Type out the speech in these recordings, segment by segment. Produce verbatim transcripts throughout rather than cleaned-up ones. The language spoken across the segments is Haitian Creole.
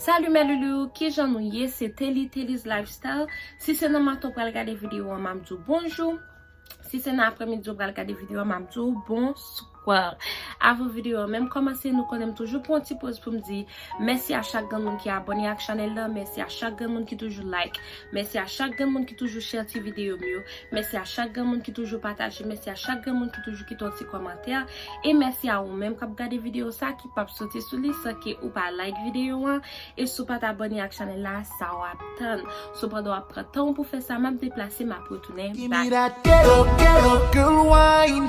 Salut mes loulous, kijan nou ye? Se Telly, Telly's Lifestyle. Si se nan maten w pral gade videyo an, m ap di w bonjou. Si se nan aprèmidi w pral gade videyo an, m ap di w bonswa. Avan videyo an menm kòmanse, nou konnen m toujou pran yon ti poz pou m di mèsi a chak grenn moun ki abòne ak chanèl la, mèsi a chak grenn moun ki toujou like, mèsi a chak grenn moun ki toujou share ti videyo m yo, mèsi a chak grenn moun ki toujou pataje, mèsi a chak grenn moun ki toujou kite yon ti kòmantè, e mèsi a ou menm k ap gade videyo sa ki p ap soti sou li san ke ou pa like videyo an, e si w pa t abòne ak chanèl la, sa w ap tann? Sepandan, w ap pran tan w pou fè sa, m ap deplase, m ap retounen back. Give me that ghetto, ghetto girl wine.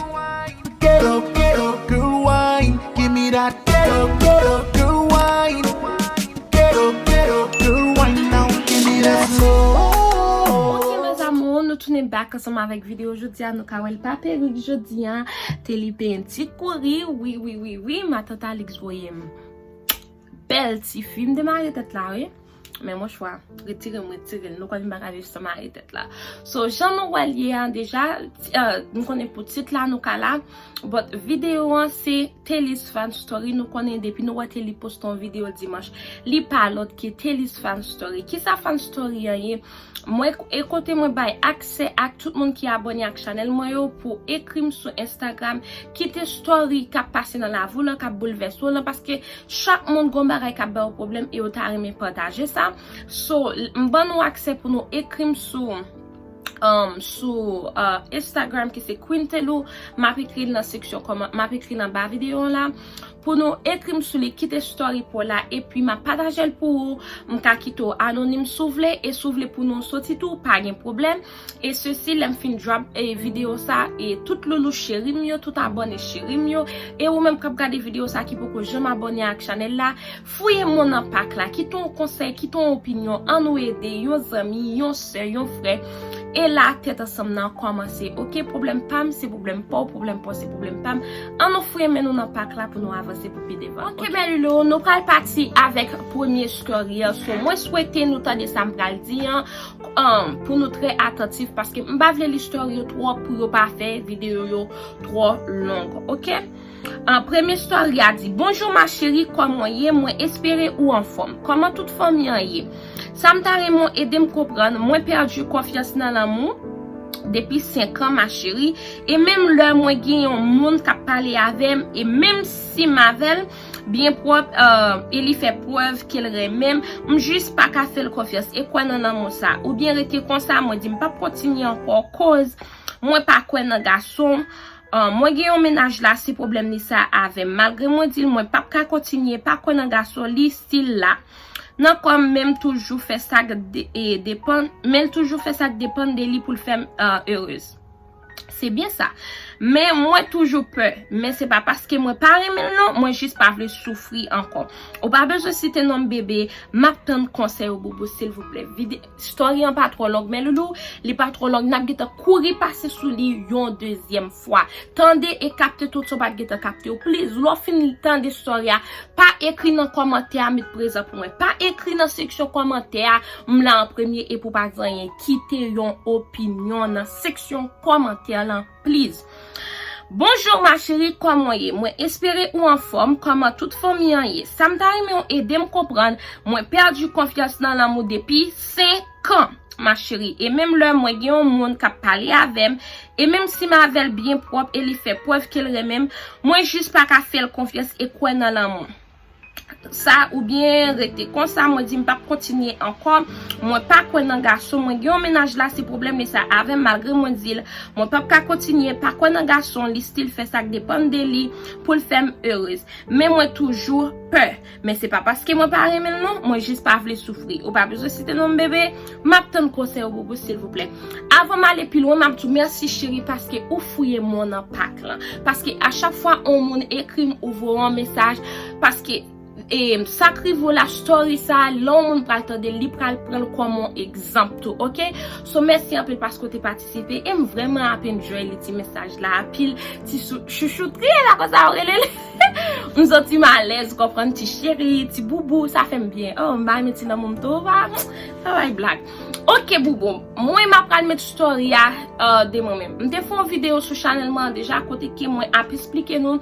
Ghetto, ghetto girl wine. Give me that ghetto, ghetto girl wine. Ghetto, ghetto girl wine now. Give me that slow. Ok, mes amours, nou tounen back ansanm avèk videyo jodi a. Nou ka wè l pa perik jodi a. Telly penyen ti kouri, wi, wi, wi, wi. Matant Alix voye m bèl ti fi. M demare tèt la, wi. Men mon chwa, retire m, retire l. Nou konnen m pa ka viv san mare tèt la. So, jan nou wè l ye a deja, ti- euh, m konnen pou tit la nou ka la, but videyo an se Telly's Fan Story. Nou konnen depi nou wè Telly poste yon videyo dimanch, li pa lòt ke Telly's Fan Story. Kisa Fan Story an ye? Mwen, e kote mwen bay aksè ak tout moun ki abòne ak chanèl mwen yo pou ekri m sou Instagram, kite story k ap pase nan lavi w lan, k ap boulvèse w lan, paske chak moun gon bagay k ap ba yo pwoblèm e yo ta renmen pataje sa. So, m ban nou aksè pou nou ekri m sou, um, sou, uh, Instagram ki se Queen Telou. M ap ekri l nan seksyon kòman, m ap ekri l anba videyo an la. Pou nou ekri m sou li, kite story pou w la, epi m ap pataje l pou ou. M ka kite w anonim si w vle, e si w vle pou nou soti tou, pa gen pwoblèm. E sesi, lè m fin drop, e, videyo sa, e tout loulou cheri m yo, tout abòne cheri m yo, e ou menm k ap gade videyo sa ki poko janm abòne ak chanèl la, fouye m nan pak la, kite yon konsèy, kite yon opinyon, ann nou ede yon zanmi, yon sè, yon frè. E la, tèt ansanm nan kòmanse, ok? Pwoblèm pa m, se pwoblèm pa w, pwoblèm pa w, se pwoblèm pa m. Ann nou fouye men nou nan pak la pou nou avanse pou pi devan. Ok, mes loulous, nou pral pati avèk premye story an. So, mwen swete nou tande sa m pral di an, um, pou nou trè atantif, paske m pa vle li story yo twòp pou yo pa fè videyo yo twò long, ok? An premye story a di, bonjou ma chérie, kòman w ye? Mwen espere ou anfòm. Kòman tout fanmi an ye? Sa m ta renmen w ede m konprann, mwen pèdi konfyans nan lanmou depi senk an, ma chérie, e menm lè mwen gen yon moun k ap pale avè m, e menm si m avè l byen pwòp, euh, e li fè prèv ke l renmen m, m jis pa ka fè l konfyans e kwè nan lanmou sa. Oubyen rete konsa, mwen di m p ap kontinye ankò, koz mwen pa kwè nan gason. Ah, mwen gen yon mennaj la, se pwoblèm li sa avè m. Malgre mwen di l mwen p ap ka kontinye pa kwè nan gason, li still la. Nan kò m, men m toujou fè sa k de-, e, depann, men l toujou fè sa k depann de li pou l fè m, ah, erez. Se byen sa. Men mwen toujou pè. Men se pa paske mwen pa renmen l non, mwen jis pa vle soufri ankò. Ou pa bezwen site non m bebe, m ap tann konsèy ou boubou silvouplè. Vide-, story an pa twò long, mes loulous, li pa twò long, n ap gentan kouri pase sou li yon dezyèm fwa. Tande e kapte tout sa w pa t gentan kapte yo. Please, lè w fin tande story a, pa ekri nan kòmantè a, met prezan pou mwen. Pa ekri nan seksyon kòmantè a, m la an premye e pou pa di anyen. Kite yon opinyon nan seksyon kòmantè lan, please. Bonjou ma chérie, kòman w ye? Mwen espere ou anfòm, kòman tout fanmi an ye? Sa m ta renmen w ede m konprann, mwen pèdi konfyans nan lanmou depi senk an, ma chérie. E menm lè mwen gen yon moun k ap pale avè m, e menm si m avè l byen pwòp e li fè prèv ke l renmen m, mwen jis pa ka fè l konfyans e kwè nan lanmou sa, oubyen rete konsa, mwen di m p ap kontinye ankò, mwen pa kwè nan gason, mwen gen yon mennaj la, se pwoblèm li sa avè m, malgre mwen di l mwen p ap ka kontinye pa kwè nan gason, li still fè sa k depann de li pou l fè m erez. Men mwen toujou pè. Men se pa paske mwen pa renmen l non, mwen jis pa vle soufri. Ou pa bezwen site non m bebe, m ap tann konsèy ou boubou silvouplè. Avan m ale pi lwen, m ap di w mèsi cheri paske ou fouye mwen nan pak lan. Paske a chak fwa yon moun ekri m ou voye yon mesaj, paske, e, sa k rive w la, story sa, lè yon moun pral tande l, li pral pran l kòm yon egzanp tou, ok? So, mèsi anpil paske w te patisipe e m vrèman ap enjoy li ti mesaj la, anpil ti sou- chouchoutri la konsa yo rele l. M santi m alèz, konprann, ti cheri, ti boubou, sa fè m byen. Oh, m bay men ti lanmou m tou, pa, pa bay blag. Ok, boubou, mwen m ap pral met story a uh, de mwen menm. M te fè yon videyo sou chanèl mwen deja kote ke mwen ap esplike nou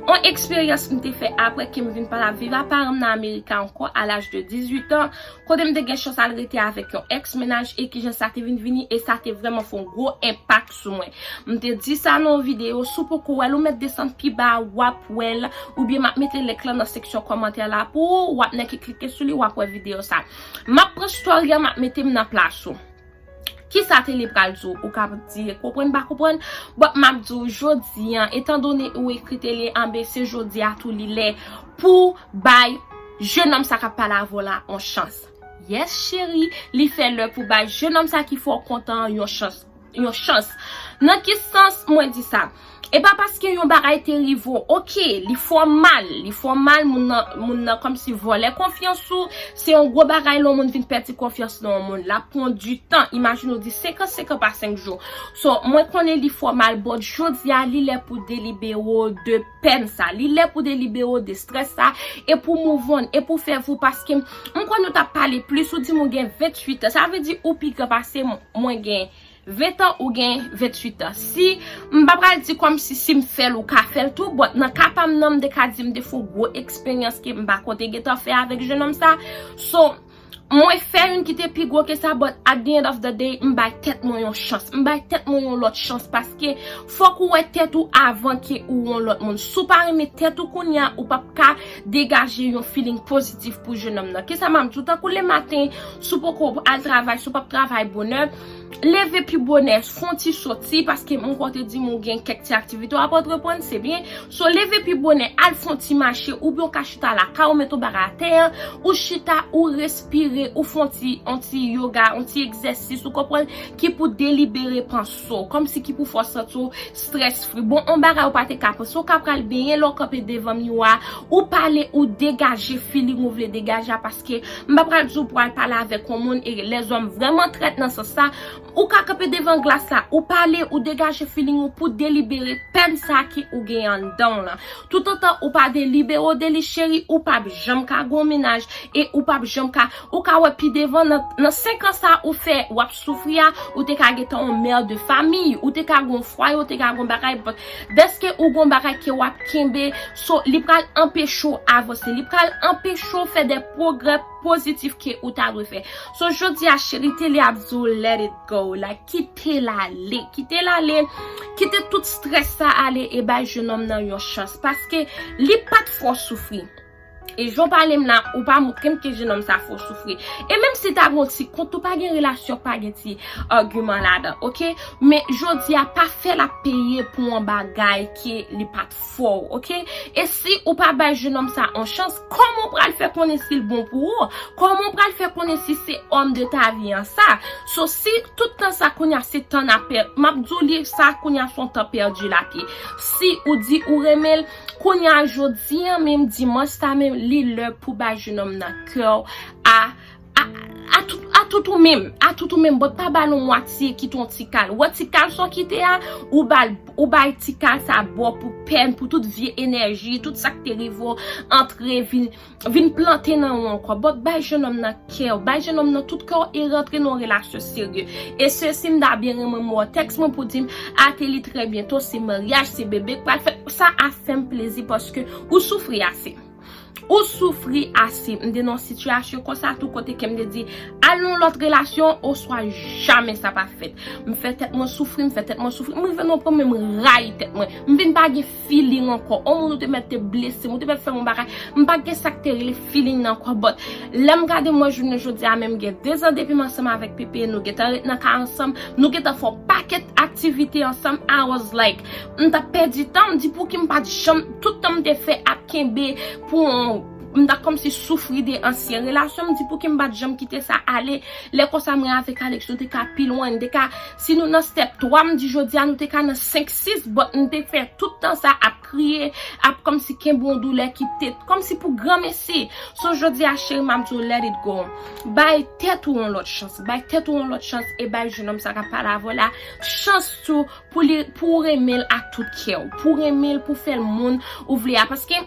yon eksperyans m te fè apre ke m vin pa t ap viv ak paran m nan Amerika ankò a laj de dizuit an, kote m te gen chans al rete avèk yon ex mennaj e kijan sa te vin vini e sa te vrèman fè yon gwo enpak sou mwen. M te di sa nan yon videyo, si w poko wè l, ou mèt desann pi ba, w ap wè l, oubyen m ap mete link lan nan seksyon kòmantè la pou ou, w ap nèk klike sou li, w ap wè videyo sa. M ap pran story an, m ap mete m nan plas ou. Kisa Telly pral di w? Ou ka di konprann pa konprann, but m ap di w jodi an, etandone ou ekri Telly, anben se jodi a tou li lè pou bay jenòm sa k ap pale avè w la yon chans. Yes cheri, li fè lè pou bay jenòm sa ki fè w kontan an yon chans. Yon chans. Nan ki sans mwen di sa? E pa paske yon bagay te rive w, ok, li fè w mal, li fè w mal, moun nan, moun nan kòmsi vòlè konfyans ou, se yon gwo bagay lè yon moun vin pèdi konfyans nan yon moun, l ap pran ditan, imajine w di senk an, senk an pa senk jou. So, mwen konnen li fè w mal, but jodi a, li lè pou delibere w de pèn sa, li lè pou delibere w de strès sa, e pou move on, e pou fè vou, paske m konnen w t ap pale plis, ou di m ou gen venntuit an, sa vle di ou pi gran pase m, mwen gen ven tan ou gen venntuit an. Si m pa pral di kòmsi si m fè l ou ka fè l tou, but nan ka pa m nan m te ka di m te fè yon gwo eksperyans ke m pa konte gentan fè avèk jenòm sa. So, mwen fè youn ki te pi gwo ke sa, but at the end of the day, m bay tèt mwen yon chans. M bay tèt mwen yon lòt chans paske fòk ou wè tèt ou avan ke ou wè yon lòt moun. Si w pa renmen tèt ou kounye a, ou p ap ka degaje yon feeling pozitif pou jenòm nan. Kisa m ap di w? Tankou lematen, si w poko al travay, si w p ap travay bonè, leve pi bonè, fè yon ti soti, paske m kwè w te di m ou gen kèk ti aktivite w ap antreprann, se byen. So, leve pi bonè, al fè yon ti mache, oubyen w ka chita lakay ou, mete yon bagay atè an, ou chita, ou respire, ou fè yon ti, yon ti yoga, yon ti egzèsis, ou konprann, ki pou delibere panse w, kòmsi ki pou fè w santi w stress free. Bon, yon bagay ou pa te ka panse, ou ka pral benyen lè w kanpe devan miwa, ou pale, ou degaje feeling ou vle degaje a, paske m pa pral di w pou al pale avèk yon moun, e lèzòm vrèman trèt nan sans sa, ou ka kanpe devan glas la, ou pale, ou degaje feeling ou pou delibere pèn sa ki ou gen anndan w lan. Toutotan ou pa delibere w de li, cheri, ou p ap janm ka gen yon mennaj, e ou p ap janm ka, ou ka wè pi devan nan, nan senk an sa ou fè, w ap soufri a, ou te ka gentan yon mè de famiy, ou te ka gen yon fwaye, ou te ka gen yon bagay, but dèske ou gen yon bagay ke w ap kenbe, so, li pral anpeche w avanse, li pral anpeche w fè de pwogrè pozitif ke ou ta dwe fè. So, jodi a, cheri, Telly ap di w let it go, like, kite l ale, kite l ale, kite tout strès sa ale e bay jenòm nan yon chans, paske li pa t fè w soufri. E jan w pale m la, ou pa montre m ke jenòm sa fè w soufri. E menm si ta gen yon ti kont, ou pa gen relasyon, pa gen ti agiman ladan, ok? Men jodi a, pa fè l ap peye pou yon bagay ke li pa t fè w, ok? E si ou pa bay jenòm sa yon chans, kòman w pral fè konnen si l bon pou ou? Kòman w pral fè konnen si se homme de ta vie an sa? So, si tout tan sa kounye a se tan n ap pèdi, m ap di w li sa kounye a se yon tan pèdi l ap ye. Si ou di ou renmen l, kounye a jodi an menm, dimanch sa menm, li lè pou bay jenòm nan kè w a, a, a tout, a tout ou menm, a tout ou menm, but pa ba l yon mwatye, kite yon ti kal. Wè ti kal sa w kite a, ou ba l, ou bay ti kal sa ba w pou pèn, pou tout vye enèji, tout sa k te rive w antre vin, vin plante nan ou ankò. But bay jenòm nan kè w, bay jenòm nan tout kè w e rantre nan yon relasyon serye. E se si m ta byen renmen m wè w tèks mwen pou di m, a Telly, trè byento se maryaj, se bebe k pral fèt. Sa ap fè m plezi paske ou soufri ase. Ou soufri ase. M te nan yon sitiyasyon konsa tou kote ke m te di, al nan yon lòt relasyon, oswa jamè sa pa fèt. M fè tèt mwen soufri, m fè tèt mwen soufri. M rive nan yon pwen, men m rayi tèt mwen. M vin pa gen feeling ankò. On moun ou te mèt te blese m, ou te mèt fè m yon bagay. M pa gen sa k te rele feeling nan ankò, but lè m gade mwen jounen jodi a, menm gen de zan depi m ansanm avèk Pepe, nou gentan ret nan kay ansanm, nou gentan fè yon pakèt aktivite ansanm, I was like, m t ap pèdi tan, m di pouki m pa t janm, tout tan m te fè ap kenbe pou yon, m t ap kòmsi soufri de ansyen relasyon, m di pouki m pa t janm kite sa ale, lè konsa mwen avèk Alex, nou te ka pi lwen, nou te ka, si nou nan step twa, m di jodi a, nou te ka nan senk, sis, but nou te fè tout tan sa ap kriye, ap kòmsi kenbe yon doulè ki te, kòmsi pou granmesi. So jodi a, cheri, m ap di w, let it go. Bay tèt ou yon lòt chans. Bay tèt ou yon lòt chans e bay jenòm sa k ap pale avè w la chans tou pou li, pou w renmen l ak tout kè w. Pou w renmen l, pou w fè l moun ou vle a. Paske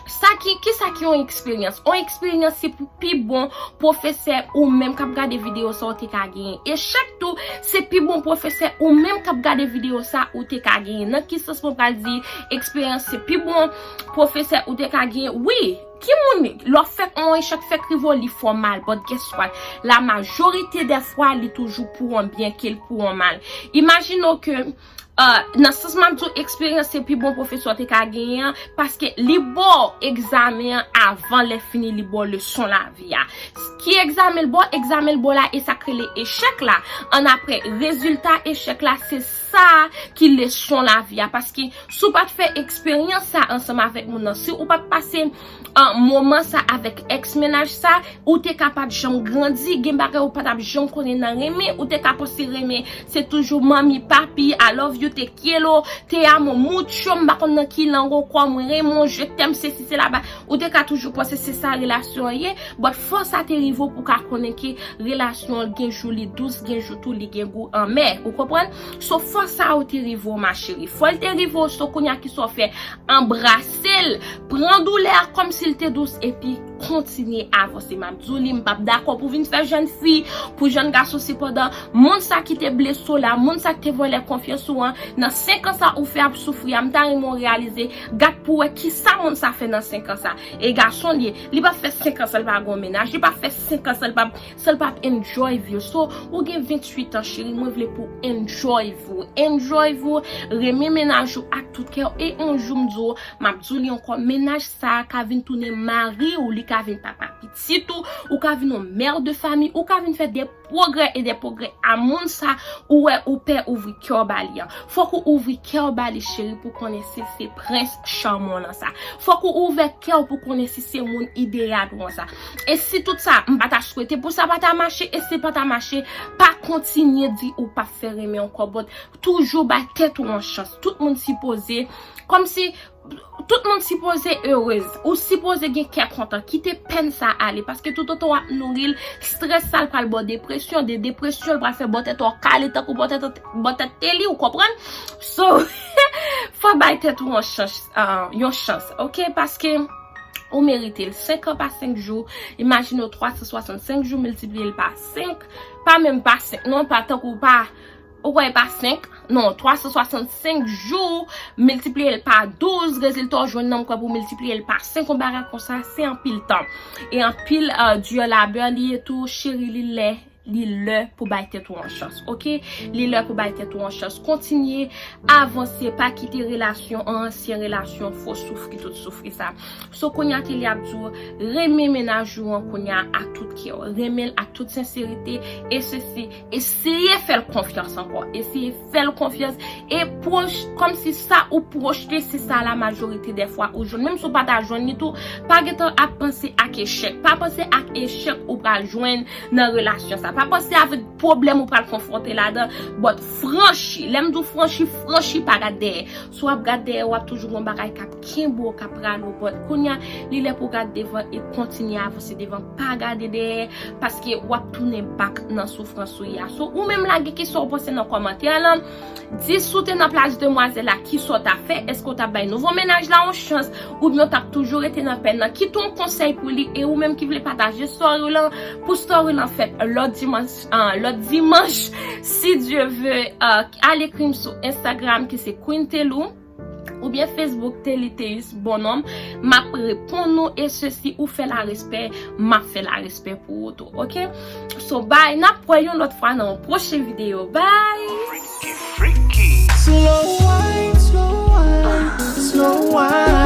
Sa ki, ki sa ki yon eksperyans? Yon eksperyans se pou pi bon pwofesè ou menm k ap gade videyo sa ou te ka genyen. Echèk tou, se pi bon pwofesè ou menm k ap gade videyo sa ou te ka genyen. Nan ki sans mwen pral di eksperyans se pi bon pwofesè ou te ka genyen? Wi, ki moun lè w fèk yon echèk fèk rive w li fè w mal, but guess what? La majorite dè fwa li toujou pou yon byen ke l pou yon mal. Imajine w ke Uh, nan sans m ap di w eksperyans se pi bon pwofesè w te ka genyen an, paske li ba w egzamen an avan lè fini, li ba w leson lavi a. Ki egzamen l ba w? Egzamen l ba w la, e sa k rele echèk la. Annapre, rezilta echèk la, se sa ki leson lavi a. Paske si w pa t fè eksperyans sa ansanm avèk moun nan, si ou pa t pase uh, moman sa avèk èks mennaj sa, ou te ka pa t janm grandi, gen bagay ou pa t ap janm konnen nan renmen, ou te ka panse renmen se toujou manmi, papi, I love you, te quiero, te amo mucho, m pa konn nan ki lang ankò, mwen renmen w, je t'aime, sesi, sela, ba, ou te ka toujou panse se sa relasyon an ye, but fò sa te rive w pou w ka konnen ke relasyon an gen jou li dous, gen jou tou li gen gou anmè, ou konprann? So fò sa ou te rive w ma cheri, fò l te rive w, so kounye a ki sa w fè, anbrase l, pran doulè a kòmsi l te dous, epi kontinye avanse. M ap di w li, m p ap dakò pou vin fè jèn fi, pou jèn gason, sepandan, moun sa ki te blese w la, moun sa ki te vòlè konfyans ou an, nan senk an sa ou fè ap soufri a, m ta renmen w reyalize, gad pou w wè kisa moun sa fè nan senk an sa. E gason li ye, li p ap fè senk an san l pa gon mennaj, li p ap fè senk an san l p ap, san l p ap enjoy vi l. So, ou gen venntuit an, cheri, mwen vle pou w enjoy vi w, enjoy vi w, renmen mennaj ou ak tout kè w, e yon jou m di w, m ap di w li ankò, mennaj sa a ka vin tounen mari w, li ka vin papa pitit ou, ou ka vin yon mère de famille, ou ka vin fè de pwogrè e de pwogrè a moun sa ou wè ou pè ouvri kè w ba li an. Fòk ou ouvri kè w ba li, cheri, pou konnen si se prens chanm w lan sa. Fòk ou ouvè kè w pou konnen si se moun ideyal ou an sa. E si tout sa, m pa ta swete pou sa pa ta mache, e si pa ta mache, pa kontinye di ou p ap fè renmen ankò, but toujou bay tèt ou yon chans. Tout moun sipoze, kòmsi, tout moun sipoze erez. Ou sipoze gen kè kontan. Kite pèn sa ale. Paske toutotan w ap nouri l, strès sa l pral ba w depresyon. De depresyon, l pral fè bò tèt ou kale tankou bò tèt, bò tèt te li, ou konprann? So, fò bay tèt ou yon chans, uh, yon chans, ok? Paske ou merite l. Senk an pa senk jou. Imajine w twa san swasannsenk jou, miltipliye l pa senk. Pa menm pa senk, non, pa tankou pa Ou kwè e pa senk? Non, twa san swasannsenk jou, miltipliye l pa douz, rezilta w jwenn nan, m kwè pou miltipliye l pa senk, yon bagay konsa, se anpil tan. E anpil, euh, dure labeur li ye tou, cheri, li lè, li lè pou bay tèt ou yon chans, ok? Li lè pou bay tèt ou yon chans. Kontinye avanse, pa kite relasyon, ansyen relasyon, fè w soufri tout soufri sa. So, kounye a ke li ap di w, renmen mennaj ou an kounye a ak tout kè w. Renmen l ak tout senserite, e sesi, eseye fè l konfyans ankò. Eseye fè l konfyans. E pwoj-, kòmsi sa ou pwojte, se sa la majorite dè fwa ou jwenn. Menm si w pa ta jwenn li tou, pa gentan ap panse ak echèk. Pa panse ak echèk ou pral jwenn nan relasyon sa. Pa panse avèk pwoblèm ou pral konfwonte ladan. But franchi. Lè m di w franchi, franchi, pa gad dèyè. Si w ap gad dèyè, w ap toujou gen yon bagay k ap kenbe w, k ap rale w. But kounye a, li lè pou w gad devan e kontinye avanse devan. Pa gade dèyè, paske w ap tounen back nan soufrans ou ye a. So, ou menm la, gen kisa w panse nan kòmantè lan. Di si w te nan plas demwazèl la, kisa w t ap fè? Èske w t ap bay nouvo mennaj la yon chans? Oubyen w t ap toujou rete nan pèn nan? Kite yon konsèy pou li, e ou menm ki vle pataje story w lan, pou story w lan fèt lòt dimanch, ah, lòt dimanch, si Dieu veut, ah, al ekri m sou Instagram ki se Queen Telou, oubyen Facebook Teliteus Bonhomme, m ap reponn ou, e sesi ou fè la respè, m ap fè la respè pou ou tou, ok? So, bye, n ap wè yon lòt fwa nan yon pwochen videyo, bye! Freaky, freaky. Slow wine, slow wine, slow wine.